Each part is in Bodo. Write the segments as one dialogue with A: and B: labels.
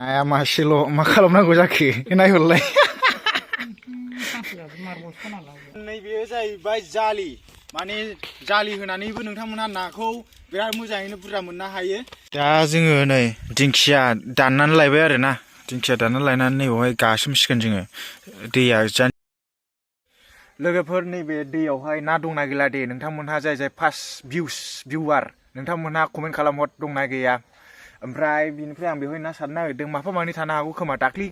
A: नाया मासेल' मा खालामनांगौ जाखो नायहरलाय नैबे जाहैबाय जालि माने जालि होनानैबो नोंथांमोनहा नाखौ बिराद मोजाङैनो बुरजा मोननो हायो। दा जोङो नै दिंखिया दाननानै लायबाय आरो ना दिंखिया दाननानै लायनानै नैबेवहाय गासोमसिगोन जोङो दैया लोगोफोर नैबे दैयावहाय ना दंना गैला दे नोंथांमोनहा जाय जाय फार्स्ट भिउवार नोंथांमोनहा कमेन्ट खालामहर दंना गैया। ओमफ्राय बिनिफ्राय आं बेवहाय ना सारनो नागिरदों माफा मानै थानो हागौ खोमा दाख्लि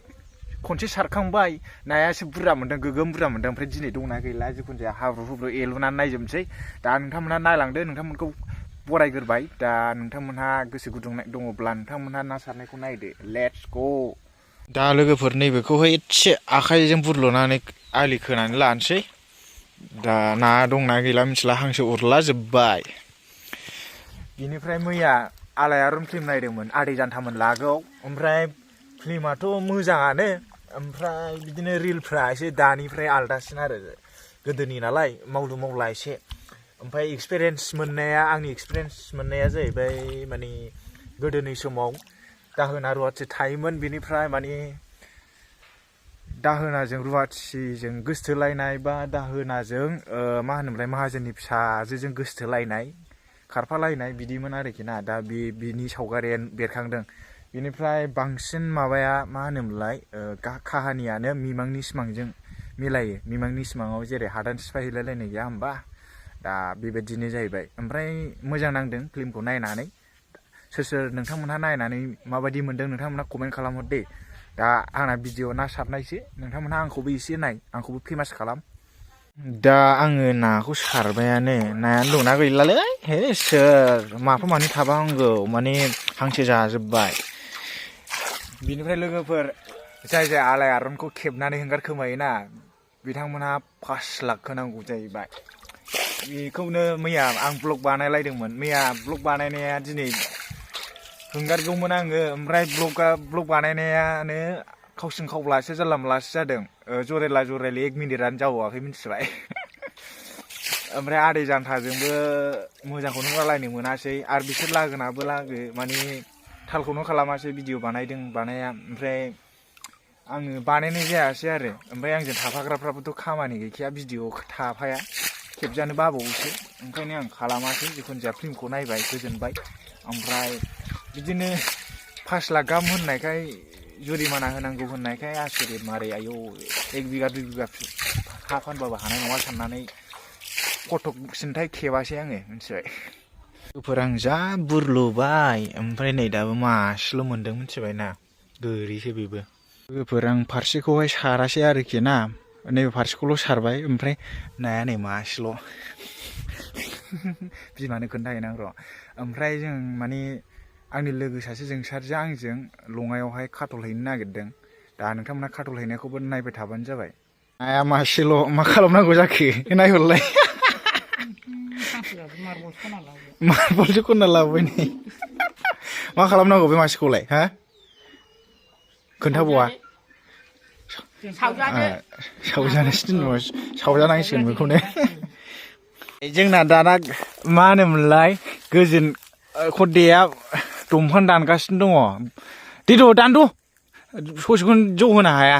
A: खनसे सारखांबाय नाया एसे बुरजा मोनदों गोगोम बुरजा मोनदों ओमफ्राय दिनै दंना गैला जिखुनु जाया हाब्रु हुब्रु एलुनानै नायजोबनोसै दा नोंथांमोनहा नायलांदो नोंथांमोनखौ बरायग्रोबाय दा नोंथांमोनहा गोसो गुदुं दङब्ला नोंथांमोनहा ना सारनायखौ नायदो लेट्स ग' दा लोगोफोर नैबेखौहाय एसे आखाइजों बुरलुनानै आलि खोनानै लानोसै दा ना दंना गैला मिथिला हांसो उरला जोब्बाय। बिनिफ्राय मैया आलायारन फिल्म नायदोंमोन आदै जान्थामोन लागोआव ओमफ्राय फिल्माथ' मोजाङानो ओमफ्राय बिदिनो रिलफ्रा एसे दानिफ्राय आलदासिन आरो गोदोनि नालाय मावलु मावला एसे ओमफ्राय आंनि एक्सपिरियेन्स मोननाया जाहैबाय माने गोदोनि समाव दाहोना रुवाथि थायोमोन बिनिफ्राय माने दाहोनाजों रुवाथिजों गोसथोलायनाय बा दाहोनाजों मा होनोमोनलाय माहाजोननि फिसाजोजों गोसथोलायनाय खारफालायनाय बिदिमोन आरोखि ना दा बिनि सावगारिया बेरखांदों। बिनिफ्राय बांसिन माबाया मा होनोमोनलाय काहानियानो मिमांनि सिमांजों मिलायो मिमांनि सिमाङाव जेरै हादान सिफायहैलायलायनाय गैया होमबा दा बेबायदिनो जाहैबाय। ओमफ्राय मोजां नांदों फिल्मखौ नायनानै सोर सोर नोंथांमोनहा नायनानै माबायदि मोनदों नोंथांमोनहा कमेन्ट खालामहर दे। दा आंना भिडिअ ना सारनायसो नोंथांमोनहा आंखौबो एसे नाय आंखौबो फेमास खालाम। दा आङो नाखौ सारबायानो नायानो दंना गैलालै हे सोर माफा मानै थाबांगौ माने हांसो जाजोब्बाय। बिनिफ्राय लोगोफोर जाय जाय आलायारनखौ खेबनानै हंगारखोमायोना बिथांमोनहा 5 लाख होनांगौ जाहैबाय। बेखौनो मैया आं ब्लग बानायलायदोंमोन मैया ब्लग बानायनाया दिनै हंगारगौमोन आङो ओमफ्राय ब्लग बानायनायानो खावसिन खावब्लासो जानला मोनलासो जादों जरायला 1 मिनिटआनो जाबावाखै मिथिबाय। ओमफ्राय आदै जान्थाजोंबो मोजांखौनो रायलायनो मोनासै आरो बिसोर लागोनाबो माने थालखौनो खालामासै भिडिअ बानायदों बानाया ओमफ्राय आङो बानायनाय जायासै आरो ओमफ्राय आंजों थाफाग्राफ्राबोथ' खामानि गैखाया भिडिअ थाफाया खेबजानो बाबावोसो ओंखायनो आं खालामासै जिखुनु जाया फिल्मखौ नायबाय गोजोनबाय। ओमफ्राय बिदिनो 5 लाख गाहाम होननायखाय जुरिमाना होनांगौ होननायखाय आसरित मारै आयौ 1 बिगा 2 बिगा हा फानबाबो हानाय नङा साननानै फटक सिनथाय खेबासै आङो मिथिबाय। लोगोफोर आं जा बुरलुबाय ओमफ्राय नै दाबो मासेल' मोनदों मिथिबाय ना गोरिसो बेबो। लोगोफोर आं फारसेखौहाय सारासै आरोखि ना नैबे फारसेखौल' सारबाय ओमफ्राय नाया नै मासेल' बिमानो खोन्थाहैनां र'। ओमफ्राय जों माने आंनि लोगो सासे जोंसारजों आंजों लङायावहाय काटल हैनो नागिरदों दा नोंथांमोना काटल हैनायखौबो नायबाय थाबानो जाबाय। नाया मासेल' मा खालामनांगौ जाखो नायहरलाय मार्बलसो खनना लाबोबाय नै मा खालामनांगौ बे मासेखौलाय हा खोन्थाबावा सावजानोसो दोनबा सावजानांसिगोन बेखौनो। जोंना दाना मा होनोमोनलाय गोजोन खदेया दंफां दानगासिनो दङ देद' दानद' ससेखौनो जौ होनो हाया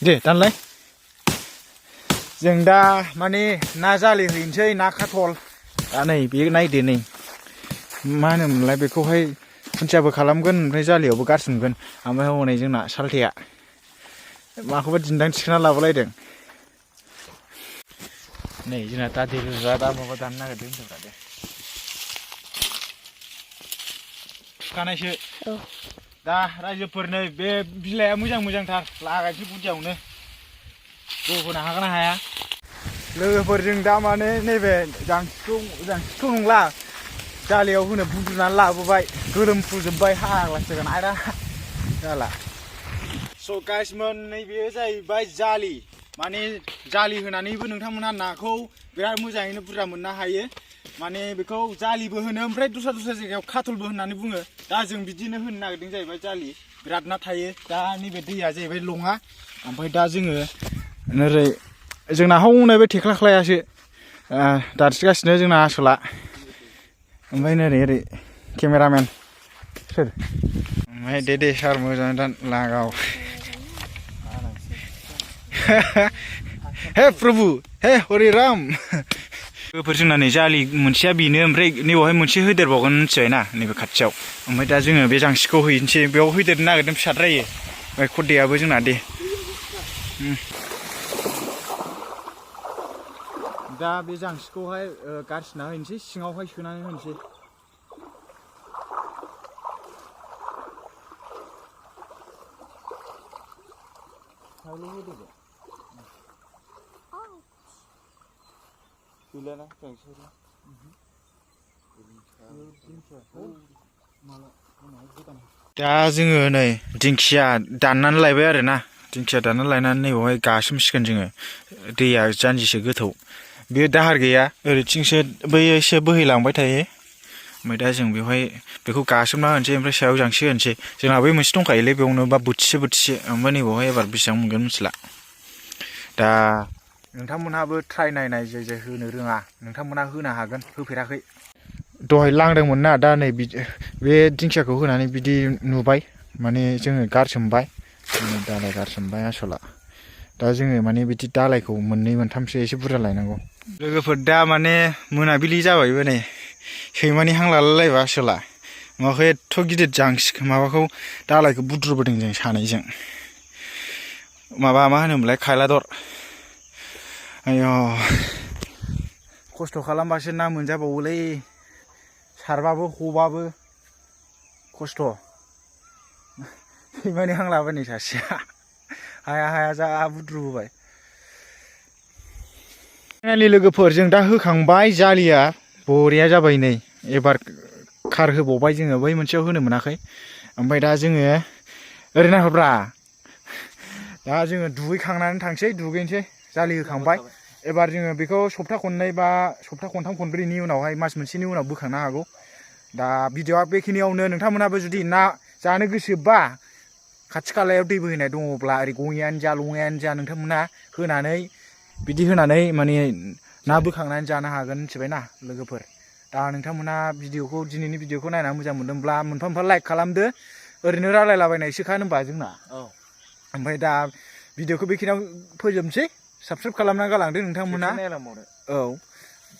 A: दे दानलाय। जों दा माने ना जालि हैनोसै ना काटल दा नै बे नायदो नै मा होनोमोनलाय बेखौहाय खुन्थियाबो खालामगोन ओमफ्राय जालियावबो गारसोमगोन ओमफ्राय हनै जोंना सालथेया माखौबा दिन्दां थिखोना लाबोलायदों। नै जोंना दा देरजा दा माबा दाननो नागिरदों होनदोंब्रा दे थुखानायसो दा रायजोफोर नै बे बिलाइआ मोजांथार लागायसै गुदियावनो गहोनो हागोन ना हाया। लोगोफोरजों दा माने नैबे जांसिखौ नंला जालियाव होनो बुद्रुनानै लाबोबाय गोलोमफ्रुजोब्बाय हाग्लासोगोन आयदा जाला। स' गाइसमोन नैबे जाहैबाय जालि माने जालि होनानैबो नोंथांमोनहा नाखौ बिराद मोजाङैनो बुरजा मोननो हायो माने बेखौ जालिबो होनो ओमफ्राय दस्रा जायगायाव काटलबो होननानै बुङो। दा जों बिदिनो होनो नागिरदों जाहैबाय जालि बिराद ना थायो दा नैबे दैया जाहैबाय लङा ओमफ्राय दा जोङो ओरै जोंना हौनाय बे थेख्लाख्लायासो दानसिगासिनो जोंना आसोला ओमफ्राय ओरै केमेरामेन सोर ओमफ्राय दे सार मोजां लागाव हे प्रभु हे हरि राम लोगोफोर जोंना नै जालि मोनसेया बेनो ओमफ्राय नैबावहाय मोनसे होदेरबावगोन मिथिबायना नैबे खाथियाव ओमफ्राय दा जोङो बे जांसिखौ हैनोसै बेयाव होदेरनो नागिरदों फिसाद्रायो ओमफ्राय खदेयाबो जोंना दे दा बे जांसिखौहाय गारसिना होनोसै सिङावहाय सोनानै होनोसै दा जोङो नै दिंखिया दाननानै लायबाय आरोना दिंखिया दाननानै लायनानै नैबावहाय गासोमसिगोन जोङो दैया जानजिसे गोथौ बे दाहार गैया ओरैथिंसो बै एसे बोहैलांबाय थायो ओमफ्राय दा जों बेवहाय बेखौ गासोमना होनोसै ओमफ्राय सायाव जांसि होनोसै जोंना बै मोनसे दंखायोलै बेयावनो बा बोथिसे ओमफ्राय नैबावहाय एबार बेसेबां मोनगोन मिथिला दा नोंथांमोनहाबो ट्राइ नायनाय जाय होनो रोङा नोंथांमोनहा होनो हागोन होफेराखै दहाय लांदोंमोन ना दा नै बे दिंखियाखौ होनानै बिदि नुबाय माने जोङो गारसोमबाय दालाय गारसोमबाय आसला दा जोङो माने बिदि दालायखौ मोननै मोनथामसो एसे बुरजा लायनांगौ लोगोफोर दा माने मोनाबिलि जाबायबो नै सैमानि हां लालायलायबा आसला माबाखौ एथ' गिदिर जांसि माबाखौ दालायखौ बुद्रुबोदों जों सानैजों माबा मा होनोमोनलाय खायलादर आय' खस्थ' खालामबासो ना मोनजाबावोलै सारबाबो हबाबो खस्थ' सैमानि हां लाबाय नै सासेया हाया जा बुद्रुबोबाय लोगोफोर जों दा होखांबाय जालिया बरिया जाबाय नै एबार खार होबावबाय जोङो बै मोनसेयाव होनो मोनाखै ओमफ्राय दा जोङो ओरै नाहरब्रा दा जोङो दुगैखांनानै थांसै दुगैनोसै जालि होखांबाय एबार जोङो बेखौ सप्ता खननै बा सप्ता खनथाम खनब्रैनि उनावहाय मास मोनसेनि उनाव बोखांनो हागौ दा भिडिअआ बेखिनियावनो नोंथांमोनाबो जुदि ना जानो गोसोबा खाथि खालायाव दै बोहैनाय दङब्ला ओरै गङियानो जा लङायानो जा नोंथांमोना होनानै बिदि होनानै माने ना बोखांनानै जानो हागोन मिथिबायना लोगोफोर दा नोंथांमोना भिडिअखौ दिनैनि भिडिअखौ नायनानै मोजां मोनदोंब्ला मोनफा लाइक खालामदो ओरैनो रायलायलाबायनायसोखा होनबा जोंना ओमफ्राय दा भिडिअखौ बेखिनियाव फोजोबनोसै साबस्क्राइब खालामना गालांदो नोंथांमोना औ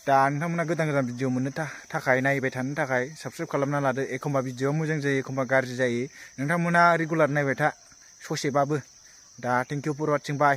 A: दा नोंथांमोना गोदान भिडिअ मोननो थाखाय नायबाय थानो थाखाय साबस्क्राइब खालामना लादो एखमबा भिडिअआ मोजां जायो एखमबा गाज्रि जायो नोंथांमोना रेगुलार नायबाय था ससेबाबो दा thank you for watching bye